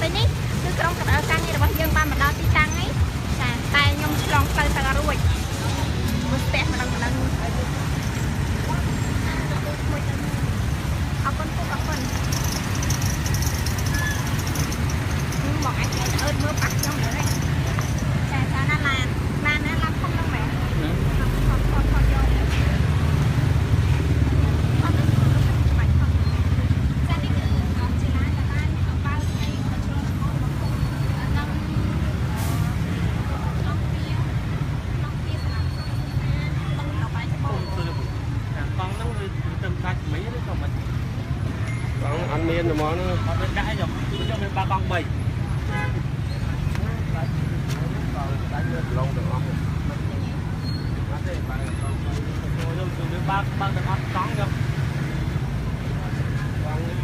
ពេលនេះគឺក្រុមការងាររបស់យើងបានមកដល់ទីតាំងនេះចាតែខ្ញុំឆ្លងផ្លូវទៅរួចមួយស្ទះម្ដងម្ដងអរគុណពុកអរគុណមកឯងអើតមើលប៉ះខ្ញុំលើចាចាណាឡានឡានណាឡានធំហ្នឹងមែនថតថតថតយកអត់បាច់ថតចានេះគឺជាឡានដែលបានបើកឲ្យជ្រុលរបស់គុំនិងក្នុងពីក្នុងពីសម្រាប់ក្រុមសិក្សាបឹងដល់បាយច្បងកង់ហ្នឹងវាទៅដាច់មីឬក៏មិនកង់អត់មានហ្មងហ្នឹងអត់មានដាក់អីយកវាបើកង់3ដាច់វាឡងទាំងអស់អត់ទេបើកង់3ចូលវាបើកបើកទាំងអស់កង់យកកង់នេះ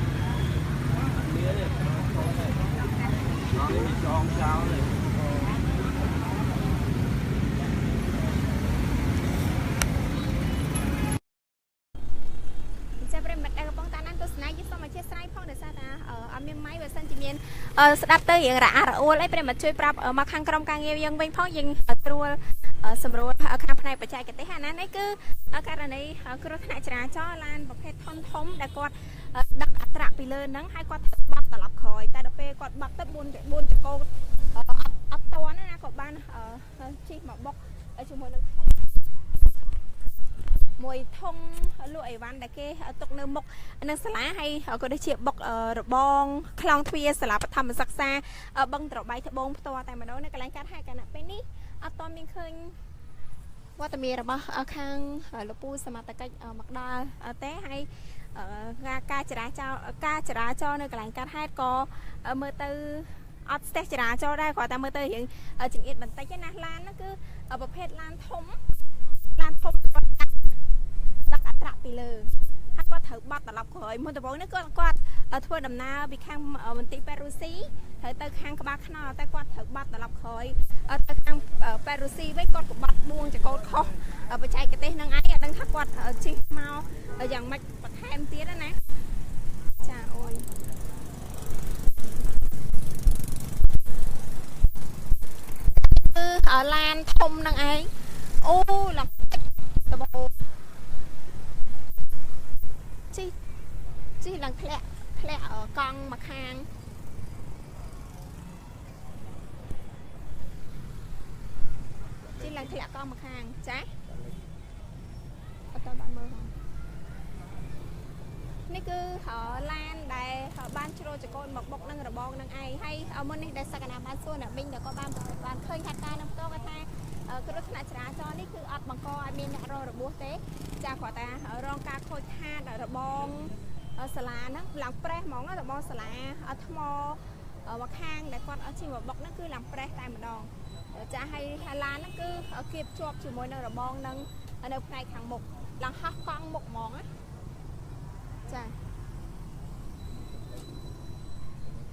អត់មានទេនេះចងចោលទេចាប្រិមិត្តដែលកំពុងតាមដានទស្សនាយើងសូមអធិស្ឋានផងដោយសារតាអត់មានម៉ៃបើសិនជាមានស្ដាប់ទៅរៀងរអាក់រអួលអីប្រិមិត្តជួយប្រាប់មកខាងក្រុមការងារយើងវិញផងយើងត្រួលសម្រួលខាងផ្នែកបច្ចេកទេសណានេះគឺករណីគ្រោះថ្នាក់ចរាចរណ៍ឡានប្រភេទធំធំដែលគាត់ដឹកអត្រាពីលើហ្នឹងហើយគាត់បត់ត្រឡប់ក្រោយតែដល់ពេលគាត់បត់ទៅ4ចកោអត់អត់តណាគាត់បានជិះមកបុកជាមួយនឹងមួយធុងលក់អីវ៉ាន់ដែលគេទុកនៅមុខនឹងសាលាហើយក៏ដូចជាបុករបងខ្លងទ្វារសាលាបឋមសិក្សាបឹងត្របែកត្បូងផ្ទាល់តែម្ដងនៅកន្លែងកាត់ហេតុគណៈពេលនេះអត់ទាន់មានឃើញវត្តមានរបស់ខាងលោកពូសមត្ថកិច្ចមកដល់ទេហើយការចរាចរការចរាចរនៅកន្លែងកាត់ហេតុក៏មើលទៅអត់ស្ទះចរាចរដែរគ្រាន់តែមើលទៅរៀងចង្អៀតបន្តិចណាឡានហ្នឹងគឺប្រភេទឡានធំឡានធំគាត់ដឹកអត្រាពីលើហើយគាត់ត្រូវបត់ត្រឡប់ក្រោយមុនដំបូងនេះគាត់គាត់ធ្វើដំណើរពីខាងមន្ទីរពេទ្យរុស្ស៊ីត្រូវទៅខាងក្បាលខ្នល់តែគាត់ត្រូវបត់ត្រឡប់ក្រោយទៅខាងពេទ្យរុស្ស៊ីវិញគាត់ក៏បត់បួងចកោតខុសបច្ចេកទេសនឹងឯងអត់ដឹងថាគាត់ជិះមកយ៉ាងម៉េចបន្ថែមទៀតណាចាអូយគឺឡានធំនឹងឯងអូឡាដបជិះជិះឡើងធ្លាក់ធ្លាក់កង់មកខាងជិះឡើងធ្លាក់កង់មកខាងចាអត់តបានមើលផងនេះគឺឡានដែលបានជ្រុលចកូនមកបុកនឹងរបងនឹងឯងហើយមុននេះដែលសក្តាបានសួរអ្នកមីងដែលគាត់បានបានឃើញហេតុការណ៍នឹងផ្ទាល់គាត់ថាគ្រោះថ្នាក់ចរាចរណ៍នេះគឺអត់បង្កឲ្យមានអ្នករងរបួសទេចាគ្រាន់តែរងការខូចខាតរបងសាលាហ្នឹងឡើងប្រេះហ្មងរបងសាលាថ្មមកខាងដែលគាត់ជិះមកបុកហ្នឹងគឺឡើងប្រេះតែម្ដងចាហើយឡានហ្នឹងគឺគៀបជាប់ជាមួយនឹងរបងនឹងនៅផ្នែកខាងមុខឡើងហោះកង់មុខហ្មងណាចា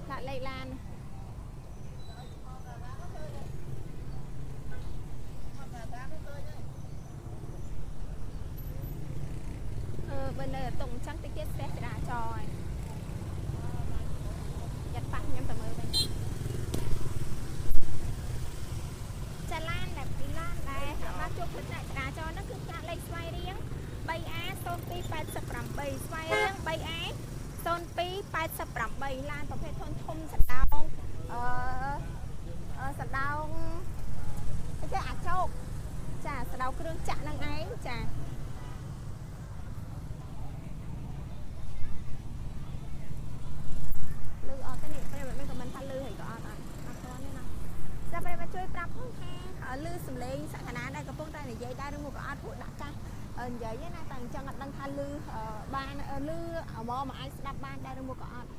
ដាក់លេខឡានបើនៅតុងអញ្ចឹងតិចទៀតស្ទះចរាចរណ៍ហើយយ៉ាត់ប៉ះខ្ញុំទៅមើលវិញចាឡានដែលឡានដែលបានជួបគ្រោះថ្នាក់ចរាចរណ៍ហ្នឹងគឺផ្លាកលេខស្វាយរៀង 3A 0288ស្វាយរៀង 3A 0288ឡានប្រភេទធុនធំសណ្ដោងសណ្ដោងគេអាចោកចាសណ្ដោងគ្រឿងចាក់នឹងឯងចាលឺអត់ទេនេះប្រិយមិត្តមានខមមិនថាលឺហើយក៏អត់អត់អត់ទាន់ទេណាចាប្រិយមិត្តជួយប្រាប់ផងថាលឺសំឡេងសក្តាដែលកំពុងតែនិយាយដែរឬមកក៏អត់ព្រោះដាក់កាសនិយាយណាតែអញ្ចឹងអត់ដឹងថាលឺបានលឺមកមកអាចស្ដាប់បានដែរឬមកក៏អត់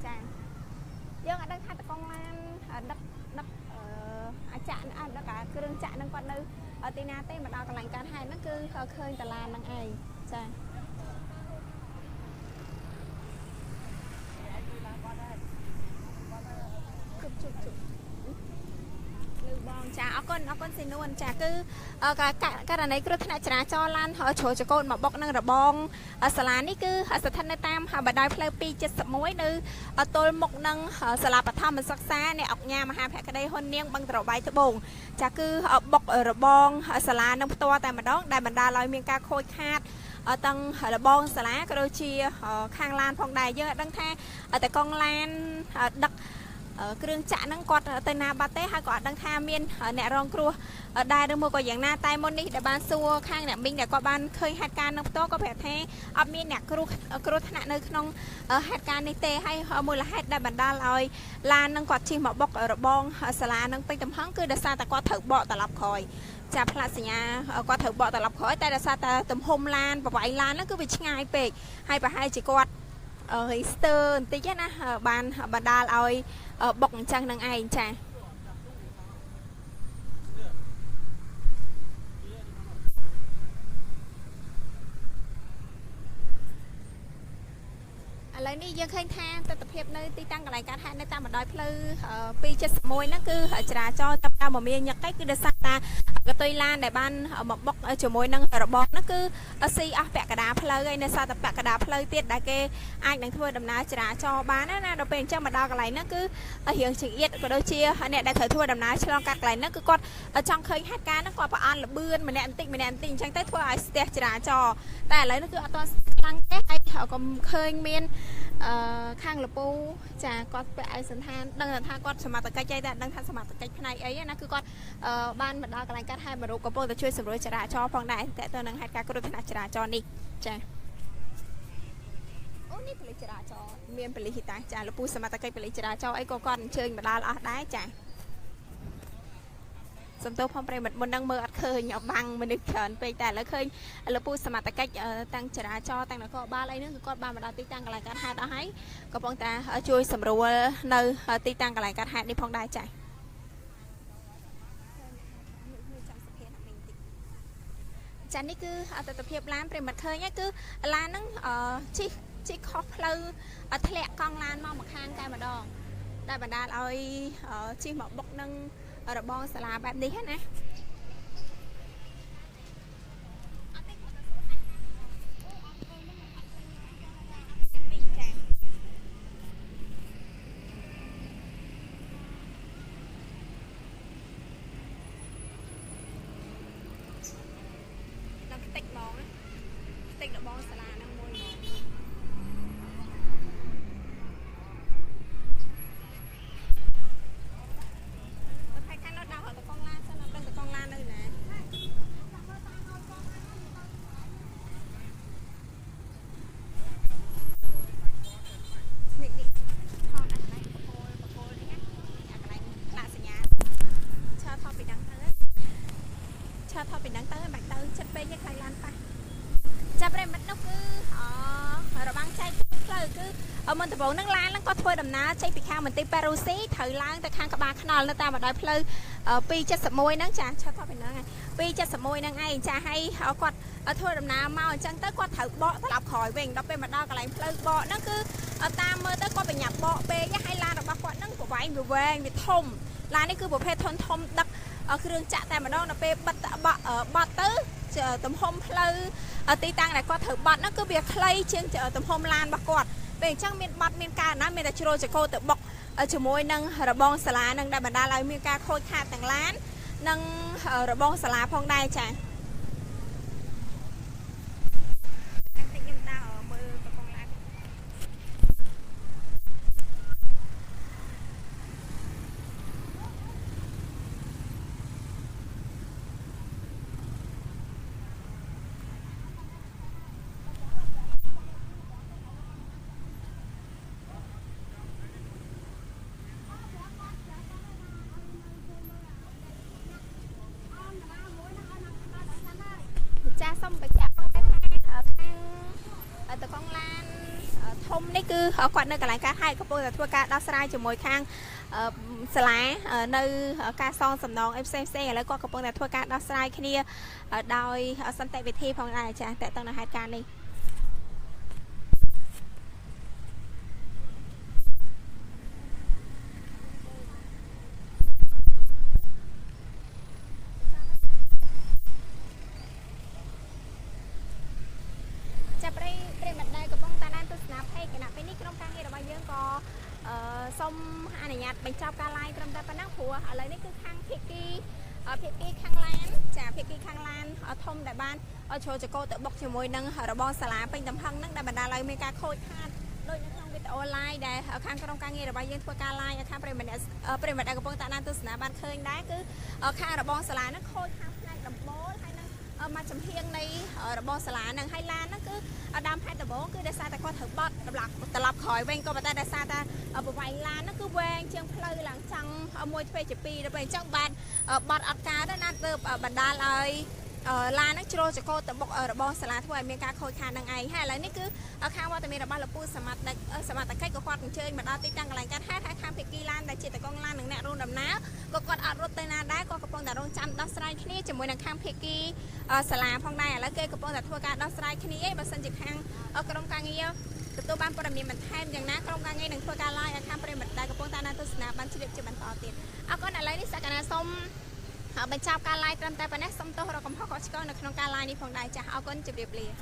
ចាយើងអត់ដឹងថាតកងឡានដឹកដឹកអាចដឹកអាគ្រឿងចាក់នឹងគាត់នៅទីណាទេមកដល់កន្លែងកើតហេតុហ្នឹងគឺឃើញតឡានហ្នឹងឯងចាជប់ជប់ជប់លឺបងចាអរគុណ គុណអរគុណស៊ីនួនចាគឺករណីគ្រោះថ្នាក់ចរាចរណ៍ឡានជ្រុលចកូតមកបុកនឹងរបងសាលានេះគឺស្ថិតនៅតាមបណ្ដោយផ្លូវ271នៅទល់មុខនឹងសាលាបឋមសិក្សានៃអង្គញាមហាភក្តីហ៊ុននាងបឹងត្របែកត្បូងចាគឺបុករបងសាលានឹងផ្ទាល់តែម្ដងដែលបណ្ដាលឲ្យមានការខូចខាតទាំងរបងសាលាក៏ដូចជាខាងឡានផងដែរយើងអាចដឹងថាតកង់ឡានដឹកគ្រឿងចាក់ហ្នឹងគាត់ទៅណាបាត់ទេហើយក៏អត់ដឹងថាមានអ្នករងគ្រោះដែរឬមួយក៏យ៉ាងណាតែមុននេះដែលបានសួរខាងអ្នកមីងដែលគាត់បានឃើញហេតុការណ៍នឹងផ្ទាល់ក៏ប្រាប់ថាអត់មានអ្នកគ្រោះថ្នាក់នៅក្នុងហេតុការណ៍នេះទេហើយមូលហេតុដែលបណ្ដាលឲ្យឡាននឹងគាត់ជិះមកបុករបងសាលានឹងពេញទំហឹងគឺដោយសារតែគាត់ត្រូវបកត្រឡប់ក្រោយចាផ្លាកសញ្ញាគាត់ត្រូវបកត្រឡប់ក្រោយតែដោយសារតែទំហំឡានប្រវែងឡានហ្នឹងគឺវាឆ្ងាយពេកហើយប្រហែលជាគាត់ស្ទើបន្តិចណាបានបណ្ដាលឲ្យបុកអញ្ចឹងនឹងឯងចាឥឡូវនេះយើងឃើញថាទស្សនភាពនៅទីតាំងកន្លែងកើតហេតុនៅតាមបណ្ដោយផ្លូវ271ហ្នឹងគឺចរាចរណ៍ចាប់ដើមមមាញឹកឯងគឺដោយសារតាកតុយឡានដែលបានមកបុកជាមួយនឹងរបបហ្នឹងគឺស៊ីអស់ពាក់កណ្ដាលផ្លូវហើយនៅសល់តែពាក់កណ្ដាលផ្លូវទៀតដែលគេអាចនឹងធ្វើដំណើរចរាចរណ៍បានណាដល់ពេលអញ្ចឹងមកដល់កន្លែងហ្នឹងគឺរៀងចង្អៀតក៏ដូចជាអ្នកដែលត្រូវធ្វើដំណើរឆ្លងកាត់កន្លែងហ្នឹងគឺគាត់ចង់ឃើញហេតុការណ៍ហ្នឹងគាត់ប្រអន់លបឿនម្នាក់បន្តិចម្នាក់បន្តិចអញ្ចឹងទៅធ្វើឲ្យស្ទះចរាចរណ៍តែឥឡូវនេះគឺអត់ទាន់ខ្លាំងទេហើយក៏ឃើញមានខាងលពូចាគាត់ពាក់ឯកសណ្ឋានដឹងថាគាត់សមត្ថកិច្ចអីតែដឹងថាសមត្ថកិច្ចផ្នែកអីណាគឺគាត់បានមកដល់កន្លែងកាត់ហេតុមួយរូបកំពុងតែជួយសម្រួលចរាចរណ៍ផងដែរតើទៅនឹងហេតុការណ៍គ្រោះថ្នាក់ចរាចរណ៍នេះចាអូនេះប៉ូលីសចរាចរណ៍មានប៉ូលីសតាចាលពូសមត្ថកិច្ចប៉ូលីសចរាចរណ៍អីក៏គាត់អញ្ជើញមកដល់អស់ដែរចាសំទោសផងប្រិមិត្តមុននឹងមើលអត់ឃើញបាំងមនុស្សច្រើនពេកតែឥឡូវឃើញលោកពូសមត្ថកិច្ចតាំងចរាចរណ៍តាំងនគរបាលអីហ្នឹងគឺគាត់បានមកដល់ទីតាំងកន្លែងកើតហេតុអស់ហើយកំពុងតែជួយសម្រួលនៅទីតាំងកន្លែងកើតហេតុនេះផងដែរចា៎ចានេះគឺទស្សនភាពឡានប្រិមិត្តឃើញហើយគឺឡានហ្នឹងជិះខុសផ្លូវធ្លាក់កង់ឡានមកម្ខាងតែម្ដងដែលបណ្ដាលឲ្យជិះមកបុកនឹងរបងសាលាបែបនេះណាដល់ខ្ទេចហ្មងខ្ទេចរបងសាលាហ្នឹងមួយហ្មងថតពីហ្នឹងទៅមិនបាច់ទៅចិត្តពេកទេខ្លាចឡានប៉ះចាប់ប្រិមិត្តនោះគឺរបាំងចែកផ្លូវគឺមុនដំបូងហ្នឹងឡានហ្នឹងគាត់ធ្វើដំណើរចេញពីខាងមន្ទីរប៉េរូស៊ីត្រូវឡើងទៅខាងក្បាលថ្នល់នៅតាមបណ្ដោយផ្លូវ271ហ្នឹងចាឆាប់ថតពីហ្នឹងឯង271ហ្នឹងឯងចាហើយគាត់ធ្វើដំណើរមកអញ្ចឹងទៅគាត់ត្រូវបកត្រឡប់ក្រោយវិញដល់ពេលមកដល់កន្លែងផ្លូវបកហ្នឹងគឺតាមមើលទៅគាត់បញ្ញាប់បកពេកហើយឡានរបស់គាត់ហ្នឹងប្រវែងវាវែងវាធំឡាននេះគឺប្រភេទធុនធំដឹកគ្រឿងចាក់តែម្ដងដល់ពេលបិទបត់ទៅទំហំផ្លូវទីតាំងដែលគាត់ត្រូវបត់ហ្នឹងគឺវាខ្លីជាងទំហំឡានរបស់គាត់ពេលអញ្ចឹងមានបត់មានការណាមានតែជ្រុលចកោទៅបុកជាមួយនឹងរបងសាលានឹងដែលបណ្ដាលឲ្យមានការខូចខាតទាំងឡាននិងរបងសាលាផងដែរចា៎តិចខ្ញុំដើរមើលកកងឡានចាសូមបញ្ជាក់ផងដែរថាខាងតកងឡានធំនេះគឺគាត់នៅកន្លែងកើតហេតុកំពុងតែធ្វើការដោះស្រាយជាមួយខាងសាលានៅការសងសំណងអីផ្សេងផ្សេងឥឡូវគាត់កំពុងតែធ្វើការដោះស្រាយគ្នាដោយសន្តិវិធីផងដែរចាតើតើនៅហេតុការណ៍នេះ អនុញ្ញាតបញ្ចប់ការ live ត្រឹមតែប៉ុណ្ណឹង ព្រោះឥឡូវនេះគឺខាងភាគីខាងឡាន ចា ភាគីខាងឡានធំដែលបានជ្រុលចកោទៅបុកជាមួយនឹងរបងសាលាពេញទំហឹងហ្នឹង ដែលបណ្ដាលឲ្យមានការខូចខាតដូចនៅក្នុងវីដេអូ live ដែលខាងក្រុមការងាររបស់យើងធ្វើការ live ឲ្យខាងប្រិមត្ត ប្រិមត្តដែលកំពុងតាមដានទស្សនាបានឃើញដែរ គឺខាងរបងសាលាហ្នឹងខូចខាងផ្នែកដំបូល ហើយនឹងមកចំហៀងនៃរបងសាលាហ្នឹង ហើយឡានហ្នឹងគឺដើមហេតុដំបូងគឺដោយសារតែគាត់ត្រូវបត់ត្រឡប់ត្រឡប់ក្រោយវិញ ក៏ប៉ុន្តែដោយសារតែប្រវែងឡានហ្នឹងគឺវែងជាងផ្លូវឡើងចង់មួយទ្វេជាពីរ ដល់ពេលអញ្ចឹងបានបត់អត់ការទៅណា ទើបបណ្ដាលឲ្យឡានហ្នឹងជ្រុលចកោទៅបុករបងសាលា ធ្វើឲ្យមានការខូចខាតនឹងឯង។ ហើយឥឡូវនេះគឺខាងវត្តមានរបស់លោកពូសមត្ថសមត្ថកិច្ចក៏គាត់អញ្ជើញមកដល់ទីតាំងកន្លែងកាត់ហេតុ ហើយខាងភាគីឡានដែលជាតកងឡាននិងអ្នករួមដំណើរក៏គាត់អត់រត់ទៅណាដែរ ក៏កំពុងតែរងចាំដោះស្រាយគ្នាជាមួយនឹងខាងភាគីសាលាផងដែរ។ ឥឡូវគេកំពុងតែធ្វើការដោះស្រាយគ្នាឯង បើសិនជាខាងក្រុមការងារទទួលបានព័ត៌មានបន្ថែមយ៉ាងណា ក្រុមការងារនឹងធ្វើការ live ឲ្យខាងប្រិមត្តដែលកំពុងតាមដានទស្សនាបានជ្រាបជាបន្តទៀត។ អរគុណ។ ឥឡូវនេះសក្តានុសូមបញ្ចប់ការ live ត្រឹមតែប៉ុណ្ណេះ សូមទោសរកកំហុសខុសឆ្គងនៅក្នុងការ live នេះផងដែរ។ ចាស់ អរគុណ ជម្រាបលា។